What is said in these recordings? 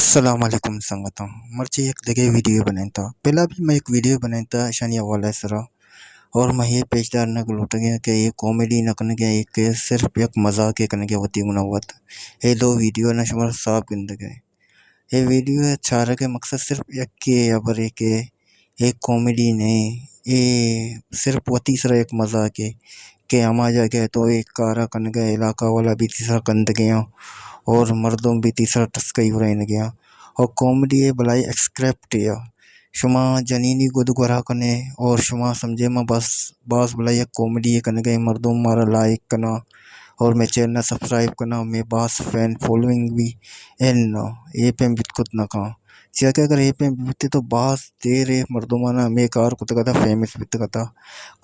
السلام علیکم سنگتاں، مرچی یک دگہ ویڈیو بنائینتا۔ پہلا بھی میں ایک ویڈیو بنائینتا اشانی حوالہ سرا، اور میں یہ پیش دارنگ لوٹگے کہ یہ کامیڈی نہ کنگے، ایک صرف یک مذاق کنگے وتی گنا وت۔ یہ دو ویڈیو نہ شمار صاف گندگے۔ یہ ویڈیو چارگ مقصد صرف یک کے یا برے کہ اے کامیڈی نہ ایں، اے صرف وتی سرا یک مذاق اے کہ ہما جاگہ تو اے کارا کنگا علاقہ والا بھی تئی سرا کندگے آں اور مردم بھی تئی سرا ٹسکئی ورینگے آں۔ اور کامیڈی اے بلائی ایکسکرپٹ اے۔ شما جنینی گد گورا کنے اور شما سمجھے ما بس باز بلائی یک کامیڈی اے کنگے، مردم مارا لائک کنا اور میں چینل سبسکرائب کنا، میں باز فین فالوئنگ بھی اے نا، اے پیم بیت کت نہ کاں۔ چیا کہ اگر اے پیم بیتے تو باز دیر اے مردمانا ہمے کار کتگ اتاں، فیمس بیتگ اتاں۔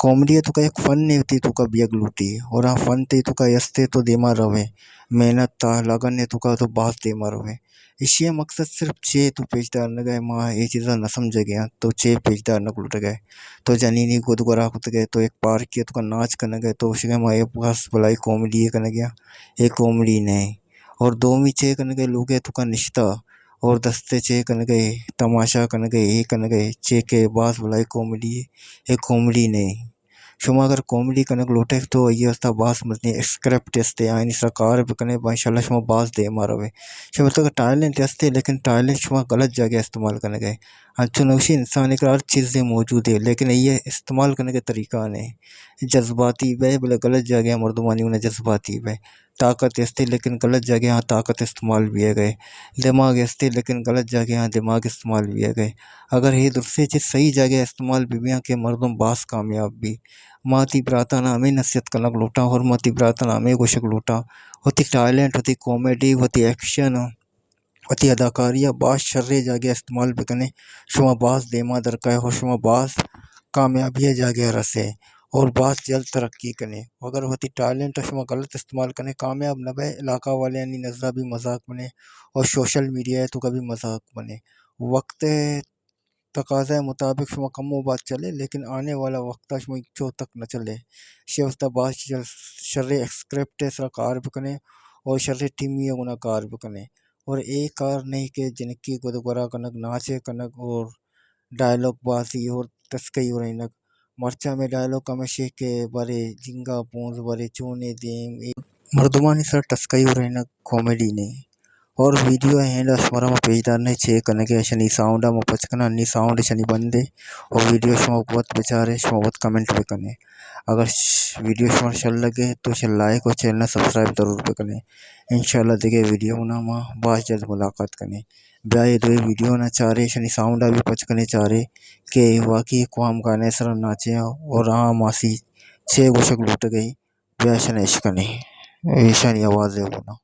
کامیڈی ءِ توکا یک فن اے، تئی توکا بیگ لوٹی اور آ فن تئی توکا استے تو دیما روے، محنت تا لگن ءِ توکا تو باز دیما روے۔ ایشی ءِ مقصد صرف چے تو پیش دارنگ ءَ، ما اے چیزاں نہ سمجھگ ءَ آں، تو چے پیش دارنگ لوٹگ ءَ؟ تو جنینی گد گورا کتگ ءَ، تو یک پارکے ءِ توکا ناچ کنگ ءَ، تو گوشگ ءَ ما اے باز بلائی کامیڈی ءَ کنگ ءَ آں، اے کامیڈی نہ ایں۔ اور دومی چے کنگ ءَ، لوگ ءِ توکا نشتہ اور دست ءَ چے کنگ ءَ، تماشا کنگ ءَ، اے کنگ ءَ، چے کہ باز بلائی کامیڈی اے، اے کامیڈی نہ ایں۔ شما اگر کامیڈی کنگ لوٹے تو آئی ءِ واسطہ باز مزنیں اسکرپٹ استے، آیانی سرا کار بکنے، با انشاءاللہ شما باز دیما روے۔ شما تو ٹیلنٹ استے، لیکن ٹیلنٹ شما غلط جاگہ استعمال کنگ ءَ۔ انچو نہ گوشی انسان ءِ کرا ہر چیزے موجود اے، لیکن آئی ءِ استعمال کنگ ءِ طریقہ نہ ایں۔ جذباتی بئے، بلے غلط جاگہ ءَ مردمانی گونا جذباتی بئے۔ طاقت استے لیکن غلط جاگہ آں طاقت استعمال بیگ ءَ، دماغ استے لیکن غلط جاگہ آں دماغ استعمال بیگ ءَ۔ اگر اے درسیں چیز صحیح جاگہ استعمال بہ بیاں کہ مردم باز کامیاب بی۔ ما تئی براتانا ہمے نصیحت کنگ لوٹاں اور ما تئی براتانا ہمے گوشگ لوٹاں، وتی ٹیلنٹ، وتی کامیڈی، وتی ایکشن، وتی اداکاری ءَ باز شریں جاگہ ءَ استعمال بکنے، شما باز دیما درکائے اور شما باز کامیابی ءِ جاگہ ءَ رسے اور باز جلد ترقی کنے۔ اگر وتی ٹیلنٹ ءَ شما غلط استعمال کنے، کامیاب نہ بئے، علاقہ والیانی نزا بھی مذاق بنے اور سوشل میڈیا ءِ توکا بھی مذاق بنے۔ وقت ءِ تقاضا ءِ مطابق شما کمو باز چلے، لیکن آنے والا وقت ءَ شما ہچو تک نہ چلے۔ ایشی ءِ واسطہ باز شر-، شریں اسکرپٹ ءِ سرا کار بکنے اور شریں ٹیمی ءِ گونا کار بکنے۔ اور اے کار نہ ایں کہ جنکی گد گورا کنگ، ناچے کنگ اور ڈائیلاگ بازی اور تسکئی ورینگ۔ مرچاں ہمے ڈائیلاگ ہمیش اے کہ برے جنگا پونز، برے چونے دیم، اے مردمانی سرا ٹسکئی ورینگ کامیڈی نہ ایں۔ اور ویڈیو ءِ اینڈ ءَ شمارا ما پیش دارنے چے کنگ ءَ، اشانی ساؤنڈ ءَ ما پچ کناں، نی ساؤنڈ اشانی بند اے اور ویڈیو شما وت بچارے، شما وت کمنٹ بکنے۔ اگر ش-، ویڈیو شمارا شر لگے تو اشی لائک اور چینل سبسکرائب ضرور بکنے۔ انشاءاللہ دگہ ویڈیو نا ما باز جلد ملاقات کنیں۔ بیا اے دوئیں ویڈیو نا چارے، اشانی ساؤنڈ ءَ بھی پچ کنے چارے کہ واقعی کوام گانے سرا ناچے اور آ ماسی چے گوشگ لوٹگئی۔ بیا اشاں اشکنیں، ایشانی آواز ءِ گونا۔